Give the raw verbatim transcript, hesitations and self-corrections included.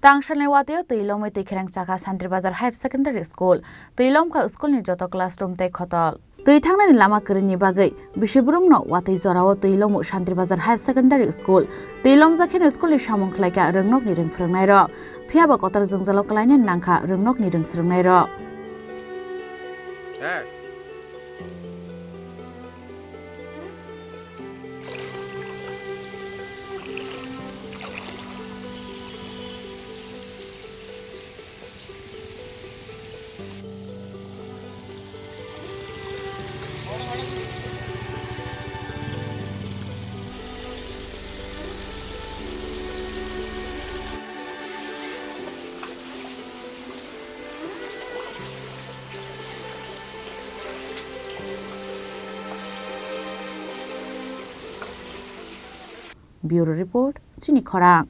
Tangsalni watwi twi lomwi twi khereng chakha Santri Bazar Higher Secondary School. Twi lomkha school ni joto classroom tei khotol. Twi thangnani lama kwrwini bagwi bisibrumno watwi jorao twi lomo Santri Bazar Higher Secondary School. Twi lomjak kheno school ni samung khlaikha rwngnokni rwng phwrwngnairok. Phiyaba kotor jwngjalo klainani nangkha rwngnokni rwng swrwngnairok. Bureau Report, Chini Khorang.